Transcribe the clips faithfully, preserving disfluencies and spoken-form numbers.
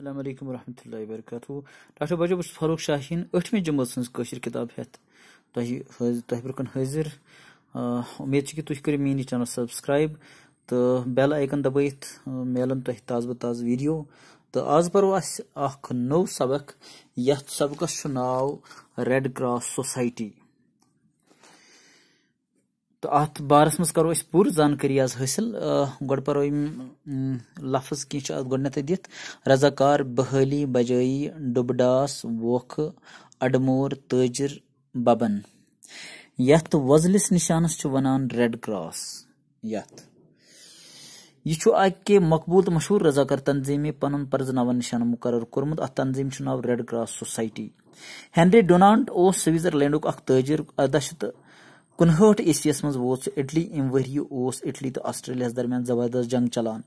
السلام علیکم ورحمۃ اللہ وبرکاتہ۔ ڈاکٹر بجو، بہٕ چھُس فاروق شاہیٖن، ٲٹھمہِ جمٲژ ہٕنٛز کٲشِر کِتاب ہٮ۪تھ تۄہہِ حٲض-، تۄہہِ برٛونٛہہ کُن حٲضِر۔ آ، اُمید چھِ کہِ تُہۍ کٔرِو میٛٲنۍ یہِ channel subscribe تہٕ bell icon دبٲیِتھ، آ، میلَن تۄہہِ تازٕ بہٕ تازٕ video۔ تہٕ آز پَرو أسۍ اَکھ نوٚو سبق، یَتھ سبقَس چھُ ناو Red Cross Society۔ تہٕ اَتھ بارَس منٛز کَرو أسۍ پوٗرٕ زانکٲری آز حٲصِل۔ آ، گۄڈٕ پَرو یِم، م، لفظ کینٛہہ چھِ اَتھ گۄڈٕنٮ۪تھٕے دِتھ۔ رضاکار، بحٲلی، بجٲیی، ڈُبہٕ ڈاس، ووکھہٕ، اَڈٕمور، تٲجِر، ببن۔ یَتھ وۄزلِس نِشانَس چھِ وَنان Red Cross۔ یَتھ یہِ چھُ اَکہِ مقبوٗل تہٕ مشہوٗر رضاکار تنظیٖمہِ پنُن پرزناون نِشانہٕ مُقرر کوٚرمُت۔ اَتھ تنظیٖم چھُ ناو Red Cross Society۔ Henry Dunant اوس سوئٹزرلینڈُک اکھ تٲجِر۔ ارداہ شیٚتھ تہٕ کُنہٲٹھ عیسویَس منٛز ووت سُہ اٹلی۔ اَمہِ ؤرۍ یہِ اوس اٹلی تہٕ آسٹریلیاہَس درمیان زبردست جنگ چلان۔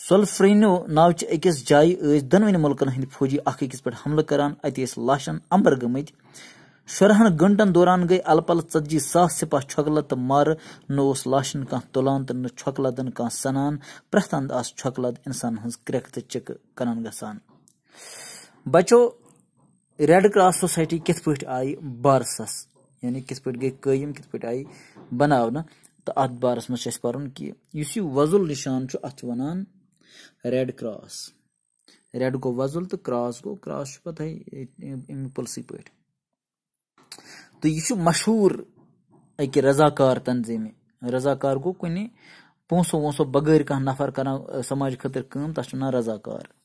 سولفرینو ناو چہِ أکِس جایہِ ٲسۍ دۄنوٕنی مُلکَن ہٕنٛدۍ فوجی اکھ أکِس پٮ۪ٹھ حملہٕ کران۔ اَتہِ ٲسۍ لاشَن اَمبَر گٔمٕتۍ۔ شُراہَن گٲنٛٹَن دوران گٔے اَلہٕ پَلہٕ ژَتجی ساس سِپاہ چھۄکہٕ لَد تہٕ مارٕ۔ نہ اوس لاشَن کانٛہہ تُلان تہٕ نہ چھۄکہٕ لَدَن کانٛہہ سَنان۔ پرٛٮ۪تھ اَندٕ آسہٕ چھۄکہٕ لَد اِنسانَن ہٕنٛز کرٛٮ۪کھ تہٕ چِکہٕ کٕنان گژھان۔ بَچو، ریڈ کراس سوسائٹی کِتھ پٲٹھۍ آیہِ بارسَس، یعنی کِتھ پٲٹھۍ گٔے قٲیِم، کِتھ پٲٹھۍ آیہِ بَناونہٕ، تہٕ اَتھ بارَس منٛز چھُ اَسہِ پَرُن کہِ یُس یہِ وۄزُل نِشان چھُ، اَتھ چھِ وَنان ریڈ کراس۔ ریڈ گوٚو وۄزُل تہٕ کراس گوٚو، کراس چھُ پَتہٕ اَمہِ پُلسٕے پٲٹھۍ۔ تہٕ یہِ چھُ مشہوٗر أکہِ رضاکار تنظیٖمہِ۔ رضاکار گوٚو کُنہِ پونٛسو وونٛسو بغٲر کانٛہہ نفر کران، آ، سماج خٲطرٕ کٲم، تَتھ چھُ ناو رضاکار۔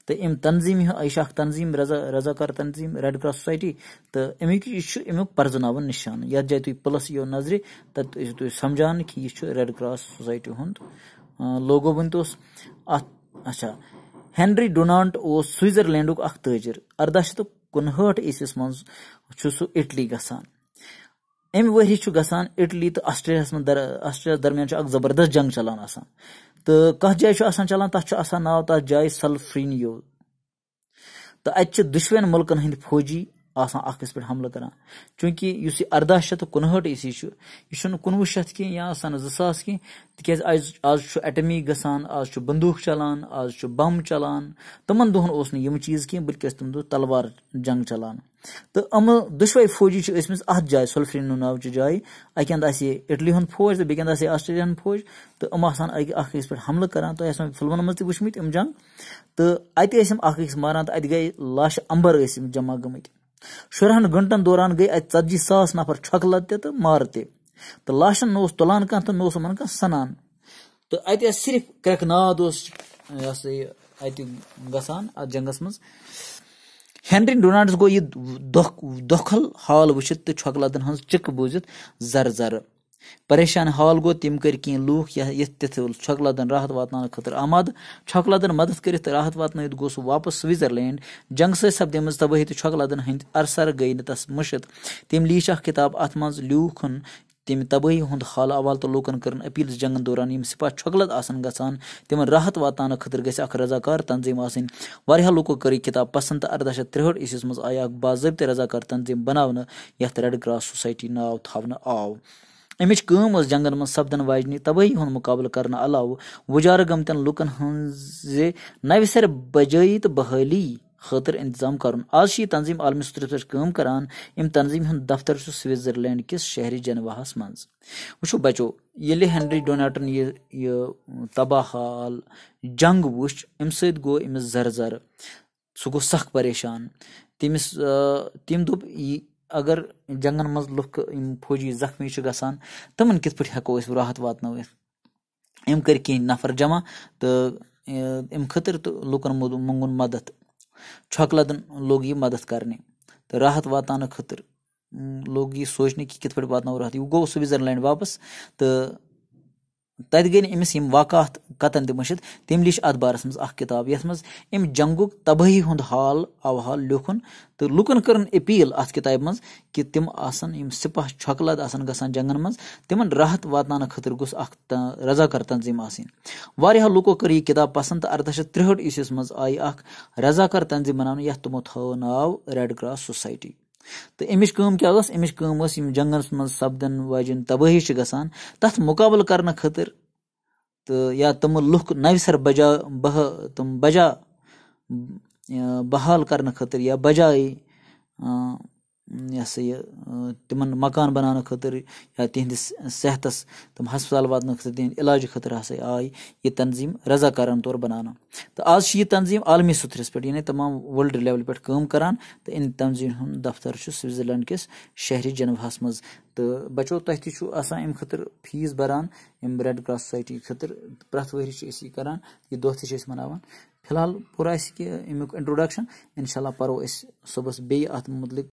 تہٕ اَمہِ تنظیٖمہِ ہُنٛد، یہِ چھِ اَکھ تنظیٖم، رضا-، رضاکار تنظیٖم، ریڈ کراس سوسائٹی۔ تہٕ اَمیُک، یہِ چھُ اَمیُک پرزٕناوُن نِشانہٕ۔ یَتھ جایہِ تُہۍ پُلس یِیو نظرِ، تَتہِ ٲسِو تُہۍ سمجھان کہِ یہِ چھُ ریڈ کراس سوسائٹی ہُنٛد، آ، لوگو۔ ؤنۍ تو اوس اَتھ، اچھا، ہینری ڈونانٹ اوس سوئٹزرلینڈُک اَکھ تٲجِر۔ ارداہ شیٚتھ تہٕ کُنہٲٹھ عیسویس منٛز چھُ سُہ اٹلی گژھان۔ اَمہِ ؤری چھُ گژھان اٹلی تہٕ آسٹریلیاہَس منٛز در-، آسٹریلیاہَس درمیان چھُ اَکھ زبردست جنگ چلان آسان۔ تہٕ کَتھ جایہِ چھُ آسان چلان؟ تَتھ چھُ آسان ناو تَتھ جایہِ سلفرینیو۔ تہٕ اَتہِ چھِ دُشوَن مُلکَن ہٕنٛدۍ فوجی آسان اَکھ أکِس پٮ۪ٹھ حملہٕ کران۔ چوٗنٛکہِ یُس یہِ ارداہ شیٚتھ تہٕ کُنہٲٹھ عیسوی چھُ، یہِ چھُنہٕ کُنوُہ شیٚتھ کینٛہہ یا سَنہٕ زٕ ساس کینٛہہ، تِکیٛازِ آز، آز چھُ ایٹمی گژھان، آز چھُ بندوٗق چلان، آز چھُ بم چلان۔ تِمن دۄہن اوس نہٕ یِم چیٖز کینٛہہ، بلکہِ ٲسۍ تِم دۄہ تلوار جنگ چلان۔ تہٕ یِمہٕ دۄشوے فوجی چھِ ٲسمٕژ اَتھ جایہِ، سولفرینو ناوچہِ جایہِ۔ اَکہِ اَندٕ آسہِ ہے اٹلی ہُنٛد فوج تہٕ بیٚکہِ اَندٕ آسہِ ہے آسٹریلیا ہُنٛد فوج۔ تہٕ یِم آسان اَکہِ، اَکھ أکِس پٮ۪ٹھ حملہٕ کران۔ تۄہہِ آسان فلمن منٛز تہِ وٕچھمٕتۍ یِم جنگ۔ تہٕ اَتہِ ٲسۍ یِم اَکھ أکِس ماران تہٕ اَتہِ گٔے لاشہٕ اَمبَر ٲسۍ یِم جمع گٔمٕتۍ۔ شُراہَن گٲنٛٹَن دوران گٔے اَتہِ ژَتجی ساس نفر چھۄکہٕ لَد تہِ تہٕ مارٕ تہِ۔ تہٕ لاشَن نہٕ اوس تُلان کانٛہہ تہٕ نہ اوس یِمَن کانٛہہ سَنان۔ تہٕ اَتہِ ٲس صرف کرٛٮ۪کہٕ ناد اوس، یہِ ہسا یہِ، اَتہِ گژھان اَتھ جنٛگَس منٛز۔ ہینری ڈوناٹس گوٚو یہِ دۄکھ-، دۄکھل حال وٕچھِتھ تہٕ چھۄکہٕ لَدَن ہٕنٛز چِکہٕ بوٗزِتھ زَرٕ زَرٕ۔ پریشان حال گوٚو، تٔمۍ کٔرۍ کینٛہہ لوٗکھ یا-، یِتھ تِتھ چھۄکہٕ لَدَن راحت واتناونہٕ خٲطرٕ آمادٕ۔ چھۄکہٕ لَدَن مدد کٔرِتھ تہٕ راحت واتنٲوِتھ گوٚو سُہ واپس سوئٹزرلینڈ۔ جنٛگہٕ سۭتۍ سپدیمٕژ تبٲہی تہٕ چھۄکہٕ لَدَن ہٕنٛدۍ ارسر گٔے نہٕ تس مٔشِتھ۔ تٔمۍ لیٖچھ اکھ کِتاب، اَتھ منٛز لیوٗکھُن تٔمۍ تبٲہی ہُنٛد حال احوال تہٕ لوٗکن کٔرٕن اپیل زِ جنٛگن دوران یِم سِپاہ چھۄکہٕ لَد آسان گژھان، تِمن راحت واتناونہٕ خٲطرٕ گژھِ اکھ رضاکار تنظیٖم آسٕنۍ۔ واریاہو لوٗکو کٔر یہِ کِتاب پسنٛد تہٕ ارداہ شیٚتھ ترٛہٲٹھ عیسویس منٛز آیہِ اکھ باضٲبطہٕ رضاکار تنظیٖم بناونہٕ، یَتھ ریڈ کراس سوسائٹی ناو تھاونہٕ آو۔ اَمِچ کٲم ٲس جنٛگن منٛز سپدن واجنہِ تبٲہی ہُنٛد مُقابلہٕ کرنہٕ علاوٕ وُجارٕ گٔمتٮ۪ن لوٗکن ہٕنٛزِ نوِ سرٕ بجٲیی تہٕ بحٲلی خٲطرٕ انتظام کرُن۔ آز چھِ یہِ تنظیٖم عالمی سطحس پٮ۪ٹھ کٲم کران۔ اَمہِ تنظیٖمہِ ہُنٛد دفتر چھُ سوئٹزرلینڈ کِس شہرِ جنواہس منٛز۔ وٕچھِو بچو، ییٚلہِ ہینری ڈوناٹن یہِ، یہِ تباہ حال جنگ وٕچھ، اَمہِ سۭتۍ گوٚو أمِس زَرٕ زَرٕ۔ سُہ گوٚو سخ پریشان۔ تٔمِس، آ، تٔمۍ دوٚپ، یہِ اگر جنگن منٛز لُکھ، یِم فوجی زخمی چھِ گژھان، تِمن کِتھ پٲٹھۍ ہٮ۪کو أسۍ راحت واتنٲوِتھ؟ أمۍ کٔرۍ کینٛہہ نفر جمع تہٕ، آ، اَمہِ خٲطرٕ تہٕ لُکن مو-، مونٛگُن مدد۔ چھۄکہٕ لَدن لوٚگ یہِ مدد کرنہِ تہٕ راحت واتناونہٕ خٲطرٕ، م، لوٚگ یہِ سونٛچنہِ کہِ کِتھ پٲٹھۍ واتناوو راحت۔ یہِ گوٚو سوئٹزرلینڈ واپس تہٕ تَتہِ گٔے نہٕ أمِس یِم واقعات کتن تہِ مٔشِتھ۔ تٔمۍ لیٖچھ اَتھ بارس منٛز اکھ کِتاب، یَتھ منٛز أمۍ جنگُک تبٲہی ہُنٛد حال احوال لیوٗکھُن تہٕ لوٗکن کٔرٕن اپیل اَتھ کِتابہِ منٛز کہِ تِم آسن، یِم سِپاہ چھۄکہٕ لَد آسن گژھان جنگن منٛز، تِمن راحت واتناونہٕ خٲطرٕ گوٚژھ اکھ ت-، رضاکار تنظیٖم آسٕنۍ۔ واریاہو لوٗکو کٔر یہِ کِتاب پسنٛد تہٕ ارداہ شیٚتھ ترٛہٲٹھ عیسویس منٛز آیہِ اکھ رضاکار تنظیٖم بناونہٕ، یَتھ تِمو تھٲو ناو ریڈ کراس سوسائٹی۔ تہٕ اَمِچ کٲم کیٛاہ ٲس؟ اَمِچ کٲم ٲس، یِم جنگن منٛز سپدن واجٮ۪ن تبٲہی چھِ گژھان، تَتھ مُقابلہٕ کرنہٕ خٲطرٕ تہٕ یا تِم لُکھ نوِ سرٕ بجا بہٕ تِم بجا ب- یا بحال کرنہٕ خٲطرٕ یا بجایہِ، آ، یہِ ہسا یہِ، آ، تِمن مکان بناونہٕ خٲطرٕ یا تِہنٛدِس صحتس، تِم ہسپتال واتنہٕ خٲطرٕ، تِہنٛدِ علاجہٕ خٲطرٕ ہسا آیہِ یہِ تنظیٖم رضاکارانہٕ طور بناونہٕ۔ تہٕ آز چھِ یہِ تنظیٖم عالمی سطحس پٮ۪ٹھ، یعنی تمام world level پٮ۪ٹھ کٲم کران، تہٕ اَمہِ تنظیٖم ہُنٛد دفتر چھُ سوئٹزرلینڈ کِس شہرِ جنواہس منٛز۔ تہٕ بچو، تۄہہِ تہِ چھُو آسان اَمہِ خٲطرٕ فیس بران، اَمہِ ریڈ کراس سوسایٹی خٲطرٕ۔ پرٛٮ۪تھ ؤہرِ چھِ أسۍ یہِ کران، یہِ دۄہ تہِ چھِ أسۍ مناوان۔ فی الحال پوٗرٕ آسہِ کہِ اَمیُک انٹروڈکشن، انشاءاللہ پرو أسۍ صُبحس بیٚیہِ اَتھ مُتعلق